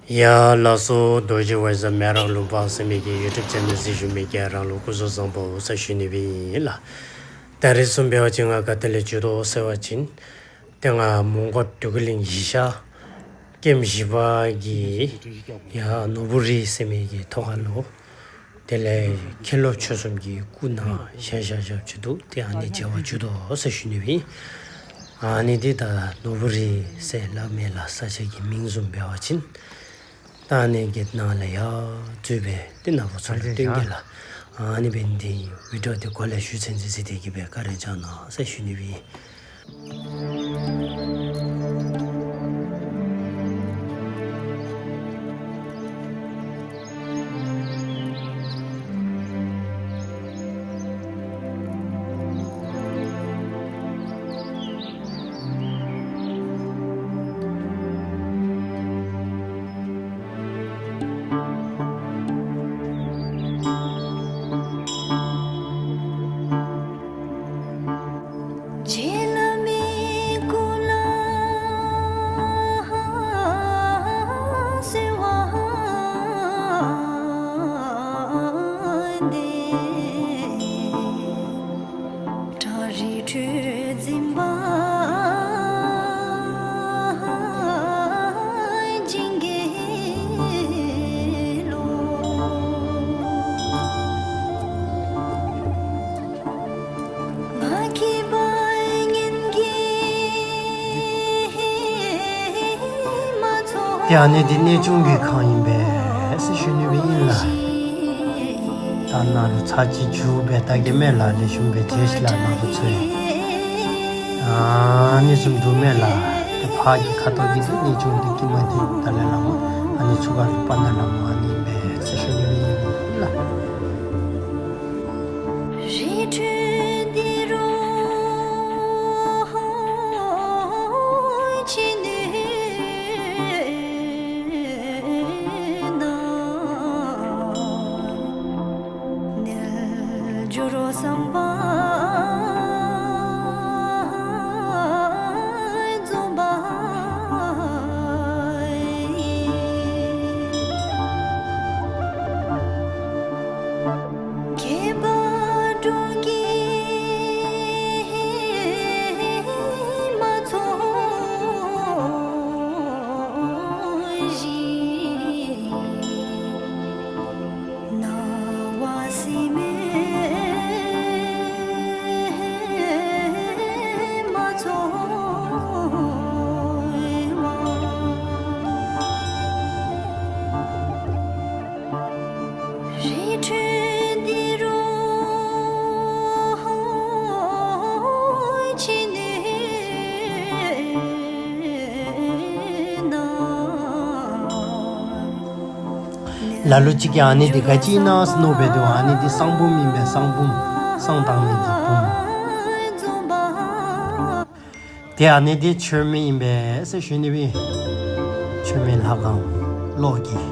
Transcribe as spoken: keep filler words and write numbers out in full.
ཡ་ལགས་སོ། རྡོ་རྗེ་འོད་ཟེར་མེ་རག་ལུང་པ་ཟེར་མི་གི་ཡུ་ཊུབ་ཅེ་ནལ་གཟིགས་ཞུ་མི་ག་རང་ལ་སྐུ་གཟུགས་བཟང་པོ་ཟེར་ཞུ་ནི་ཡིན་ལགས། ད་རེས་གསུམ་པའི་བ་ཅིན་ང་ག་ཏེ་ལ་བྱོན་དོ་ཟེར་བ་ཅིན། ཏེ་ང་མོན་གྷོ་འདོད་རྒུ་གླིང་གཞིས་ཆགས་ཀེམ་བཞི་པ་གི་ཡ་ནོར་བུ་རི་ཟེར་མི་གི་ཐོག་ཁ་ལུ། དེ་ལས་མཁན་སློབ་ཆོས་གསུམ་གྱི་སྐུ་ན་གཞི་བཞག་བཞག་བྱོན་འདུག། ཏེ་ཨ་ནི་མཇལ་བར་བྱོན་དོ་ཟེར་ཞུ་ནི་ཡིན། ཨ་ནི་འདི་ད་ནོར་བུ་རི་ཟེར་ལབ་མེད་ལགས། ས་ཆ་གི་མིང་བཟུམ་འབད་བ་ཅིན། ད་ཨ་ནི་གི་ནང་ལ་ཡ་འཛུལ་སྦེ་ཏེ་ནཱ་བུ་ཚུ་ལུ་སྟོན་གེ་ལགས། ཨ་ནི་འབདན་འདི་བི་ཌིའོ་འདི་གོ་ལ་ཞུ་ཚན་ཚེ་ཚེ་དེ་གི་སྦེ་བཀའ་དྲིན་བསྐྱང་གནང་ཟེར་ཞུ་ནི་ཡིན། ཏེ་ཨ་ནི་འདི་གནས་ཆུང་གི་ཁང་ཨིན་པས་ཟེར་ཞུ་ནི་ཡིན་ལགས། ད་ནཱ་ལུ་ཚར་གཅིག་མཇུག་སྦེ་ལྟ་གེ་མེན་ལགས། ལེགས་ཤོམ་སྦེ་མཇལ་ཤིག་ལགས་ནཱ་བུ་ཚུ། ཨ་ནི་བཟུམ་འདུག་མེན་ལགས། ཏེ་ཕར་གྱི་ཁ་ཐོག་གི་འདི་གནས་ཆུང་འདི་ཀྱི་མ་འདི་ཏཱ་ལའི་བླ་མ། ཨ་ནི་ཚུར་ཁ་ལུ་པཎ་ཌི་ཏ་བླ་མ་ཨ་ནི་ཨིན་པས་ཟེར་ཞུ་ནི་ཡིན་ལགས། ལ་ལུ་ཅིག་གིས་ཨ་ནི་འདི་ག་ཅི་ཨིན་ན་ཟེར་མནོ་སྦེ་འདུག། ཨ་ནི་འདི་གསང་འབུམ་ཨིན་པས། གསང་འབུམ། གསང་བཏང་ནི་འདི་འབུམ། ཏེ་ཨ་ནི་འདི་མཆོད་མེ་ཨིན་པས་ཟེར་ཞུ་ནི་ཡིན། མཆོད་མེ་ལྷ་ཁང་གློག་གི།